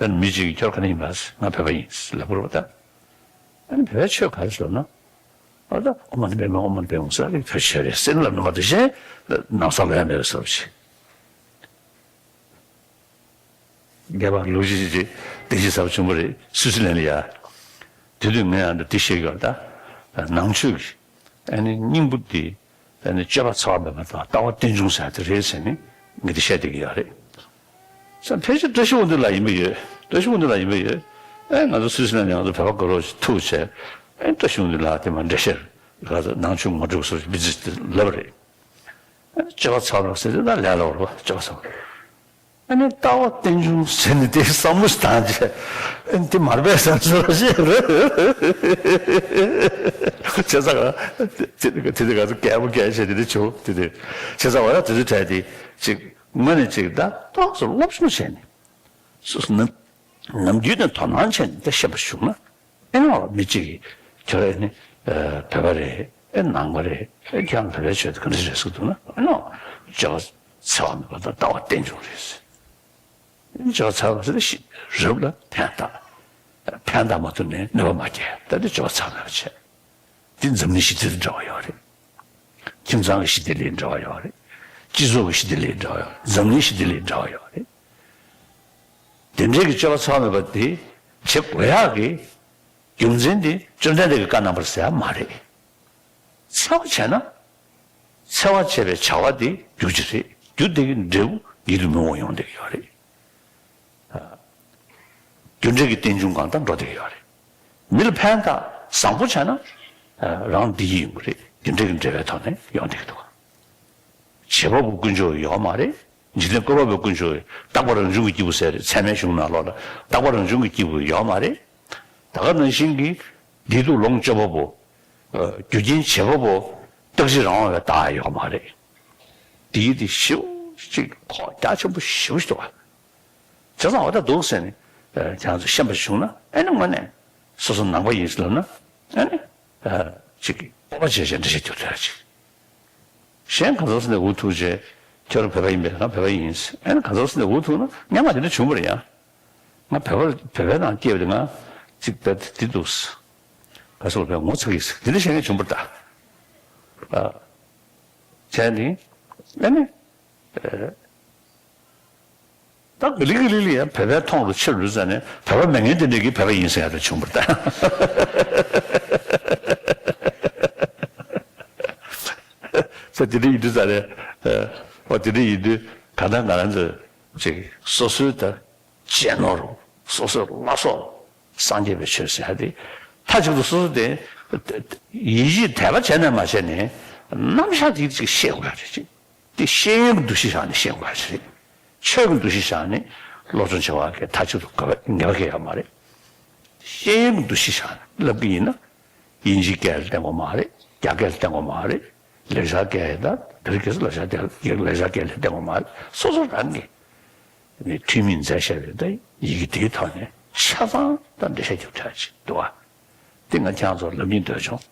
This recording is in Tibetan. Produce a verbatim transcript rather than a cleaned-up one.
ད་ནི་མི་གཅིག་གིས་ཁྱོད་ག་ནས་ཡིན་པ་ཟེར། ང་བོད་པ་ཡིན་ཟེར་ལབ་དགོས་རེད་པ་ད། ཨ་ནི་བོད་པའི་ཆོས་ག་རེ་ཟེར་ན། ཨ་ད་ཨོཾ་མ་ཎི་པདྨེ་ཨོཾ་མ་ཎི་པདྨེ་ཧཱུྃ་ཟེར་ལ་ཁྱོད་ཆོས་རེད་ཟེར་ལབ་ནས་མ་གཏོགས་གཞན་ནང་ས་ལ་ཡང་མེད་པའི་བཟོ་འདྲ་ཅིག་རྒྱལ་བ་ལུགས་ཀྱི་ཅིག་བདེ་སྐྱིད་ཟབ་མོ་བྱུང་བ་རེད། སུད་སི་ལན་ལ་ཡ། དེ་དུས་ངས་ཨ་འདྲ་འདི་བཤད་ཀྱི་ཡོད་ད། ནང་ཆོས་ཀྱི་ཨ་ནི་སྙིང་པོ་འདི་ཨ་ནི་སྤྱོད་པ་འཚེ་བ་མེད་པ་དང་ལྟ་བ་རྟེན་འབྱུང་ཟེར་དེ་རེད་ཟེར་ནས་ངས་འདི་བཤད་བསྡད་ཀྱི་ཡོད་རེད། ས་ཕལ་ཆེར་བཀྲ་ཤིས་དབང་འདུས་ལགས་ཡིན་པ་ཡོད། བཀྲ་ཤིས་དབང་འདུས་ལགས་ཡིན་པ་ཡོད། ཨེ་ང་ཚོ་སུད་སི་ལན་ནས་ང་ཚོ་བོད་པ་དགའ་རོགས་ཐུག་བྱས། ཨེ་བཀྲ་ཤིས་དབང་འདུས་ལགས་དེ་མ་འགྲེལ་བཤད་ལ་ནང་ཆོས་ངོ་སྤྲོད་སོགས་མི་ཚེ་དེ་ལབ་རེད། ཨེ་སྤྱོད་པ་འཚེ་བ་མེད་ཟེར་དེ་ད་ལས་སླ་བོ་རེད་པ། སྤྱོད་པ་འཚེ་བ། ཨ་ནི་ལྟ་བ་རྟེན་འབྱུང་ཟེར་ནས་དེ་བསམ་བློ་ཞིག་བཏང་རྗེས། ཨ་ནི་དེ་མར་པས་བསམ་ཚུལ་ཞིག་རེད། བྱས་ཙང་ང་དེ་དེ་དེ་ང་ཚོ་རྒད་པོ་རྒད་བྱས་དེ་འདྲ་བྱུང་དེ་དེ། བྱས་ཙང་ང་ཡང་དེ་ཚོའི་གྲས་དེ་ཅིག་དངོས་གནས་ཅིག་ད་ཏོག་ཙམ་སློབ་སྦྱོང་བྱས་ནས། སོ་སོ་ནམ་ནམ་རྒྱུན་ནས་དོ་སྣང་བྱས་ནས་ད་ཤེས་པ་བྱུང་ན། ཨེ་ནོ་མི་གཅིག་གིས་ཁྱོད་རང་ནི་ཨ་བོད་པ་རེད། ཨེ་ནང་པ་རེད། ཨེ་ཁྱེད་རང་བོད་པའི་ཆོས་དེ་ག་འདྲ་རེད་ཟེར་གྱི་འདུག་ན། ཨེ་ནོ་སྤྱོད་པ་འཚེ་བ་མེད་པ་དང་ལྟ་བ་རྟེན་འབྱུང་རེད་ཟེར། སྤྱོད་པ་འཚེ་བ་ཟེར་ན་ཤི་རབ་ལ་ཕན་བཏགས། ཕན་བཏགས་མ་ཐུབ་ནས་གནོད་པ་མ་སྐྱེལ། ད་དེ་སྤྱོད་པ་འཚེ་བ་མེད་པ་བྱས། དེ་འཛམ་གླིང་ཞི་བདེ་དང་འབྲེལ་བ་ཡོད་རེད། ཁྱིམ་ཚང་གི་ཞི་བདེ་ལ་འབྲེལ་བ་ཡོད་རེད། སྤྱི་ཚོགས་ཀྱི་ཞི་བདེ་ལ་འབྲེལ་བ་ཡོད་རེད། འཛམ་གླིང་ཞི་བདེ་ལ་འབྲེལ་བ་ཡོད་རེད། དེ་འདྲའི་གི་སྤྱོད་པ་འཚེ་བ་མེད་པ་དེ་བྱེད་དགོས་ཡག་གི་རྒྱུ་མཚན་དེ་བཅོམ་ལྡན་འདས་ཀྱི་བཀའ་རྣམ་པར་ཟེར་ཡག་མ་རེད། འཚེ་བ་བྱས་ན། འཚེ་བ་བྱས་པའི་བྱ་བ་དེ་རྒྱུ་ཅིག་རེད། རྒྱུ་དེ་གི་འབྲས་བུ་ཡིད་དུ་མི་འོང་ཡོང་བསྡད་ཀྱི་ཡོད་རེད། རྒྱུ་འབྲས་ཀྱི་རྟེན་འབྱུང་གང་དང་འགྲོ་བསྡད་ཀྱི་ཡོད་རེད། མི་ལ་ཕན་བཏགས་བཟང་པོ་བྱས་ན། རང་བདེ་སྐྱིད་ཡོང་གི་རེད། རྒྱུ་འབྲས་ཀྱི་འབྲེལ་བའི་ཐོག་ནས་ཡོང་བསྡད་ཀྱི་འདུག་བྱེད་པ་པོ་དཀོན་མཆོག་ཡོད་མ་རེད། འཇིག་རྟེན་བཀོད་པ་པོའི་དཀོན་མཆོག་རྟག་པ་རང་བྱུང་གི་སྐྱེས་བུ་ཟེར་རེད། ཚད་མའི་གཞུང་ནང་ལོགས་ལ་རྟག་པ་རང་བྱུང་གི་སྐྱེས་བུ་ཡོད་མ་རེད། ད་ག་ནང་བཞིན་གྱི་བདེ་སྡུག་ལོངས་སྤྱོད་པ་པོ། རྒྱུ་རྐྱེན་བྱེད་པ་པོ། རྟག་གཅིག་རང་དབང་བའི་བདག་ཡོད་མ་རེད། དེའི་དེ་ཞེ་པོ་ཅིག་ཁོག་རྒྱ་ཆེན་པོ་ཞེ་པོ་ཞིག་འདུག་བ། བྱས་ཙང་འོ་ད་འདུག་ཟེར་ནས་ཁྱེད་རང་ཚོ་ཤེས་པ་བྱུང་ན། ཨ་ནི་དངོས་གནས་སོ་སོ་ནང་པ་ཡིན་ཟེར་ལབ་ན། ཨ་ནི་ཅིག་སྤོབས་པ་བྱས་བྱས་འདྲ་བྱེད་རྒྱུ་དེ་ཅིག་གཞན་གང་ཟག་ཟེར་ནས་འུ་ཐུག་བྱས། ཁྱོད་རང་བོད་པ་ཡིན་པས་ང་བོད་པ་ཡིན་ཟེར། ཨ་ནི་གང་ཟག་ཟེར་ནས་འུ་ཐུག་ན་སྔན་མ་དེ་འདྲ་བྱུང་བ་རེད་ཡ། ང་བོད་པ་བོད་པའི་ནང་སྐྱེས་པ་དེ་ང་ཅིག་ད་དེ་འདུག་ཟེར། ག་ཟེར་བས་ངོ་ཚ་གི་ཟེར་དེ་འདྲ་བྱས་ནས་བྱུང་བ་རེད་ད། བྱས་ནས་ཨ་ནི། ད་ག་ལི་ག་ལི་ལི་ཡང་བོད་པའི་མཐོང་རུ་ཆེ་རུ་ཟ་ནས་བོད་པ་མེད་མཁན་དེ་འདྲ་གིས་བོད་པ་ཡིན་ཟེར་ཡ་དེ་བྱུང་བ་རེད་ད། ས་དེ་འདྲ་ཡིན་དུས་ཟ་ནས། ཨོ་དེ་འདྲ་ཡིན་དུས་གང་ལྟར་ང་རང་ཚོ་ཅིག་སོ་སོའི་ད་གཅེས་ནོར་རུ་སོ་སོའི་བླ་སྲོག་སངས་རྒྱས་པའི་ཆོས་ཟེར་ཡ་དེ་མཐའ་གཅིག་ཏུ་སོ་སོ་དེ་ཡིད་ཆེས་དད་པ་བྱས་ནས་མ་བྱས་ནས་རྣམ་གཞག་དེ་ཅིག་ཤེས་དགོས་ཡ་རེད་ཅིག་དེ་ཤེས་ཡོན་གྱི་འདུ་ཤེས་བཞག་ནས་ཤེས་དགོས་ཡ་ཞིག་རེད། ཆོས་ཀྱི་འདུ་ཤེས་བཞག་ནས་སློབ་སྦྱོང་བྱེད་པ་གི་མཐའ་གཅིག་ཏུ་དགོས་པ་ངེས་པ་གང་ཡང་ཡོད་མ་རེད། ཤེས་ཡོན་གྱི་འདུ་ཤེས་བཞག་ནས་བསླབ་ཀྱི་ཡིན་ན། དབྱིན་ཇིའི་སྐད་ལ་བརྟེན་དགོས་མ་རེད། རྒྱ་སྐད་ལ་བརྟེན་དགོས་མ་རེད། ལེགས་སྦྱར་སྐད་དང་བོད་སྐད་སུ་ལེགས་སྦྱར་སྐད་ལེགས་སྦྱར་སྐད་ལ་བརྟེན་དགོས་མ་རེད། སོ་སོ་རང་གིས་ནི་ཐུན་མིན་མཛད་བཞག་པའི་ད་ཡི་གེ་དེའི་ཐོག་ནས་ཆ་ཚང་དང་འགྲེལ་བཤད་རྒྱབ་ཐུབ་ཡ་ཅིག་འདུག་བ། དེ་ང་ཁྱེད་རང་ཚོར་ལབ་སྙིང་འདོད་བྱུང་།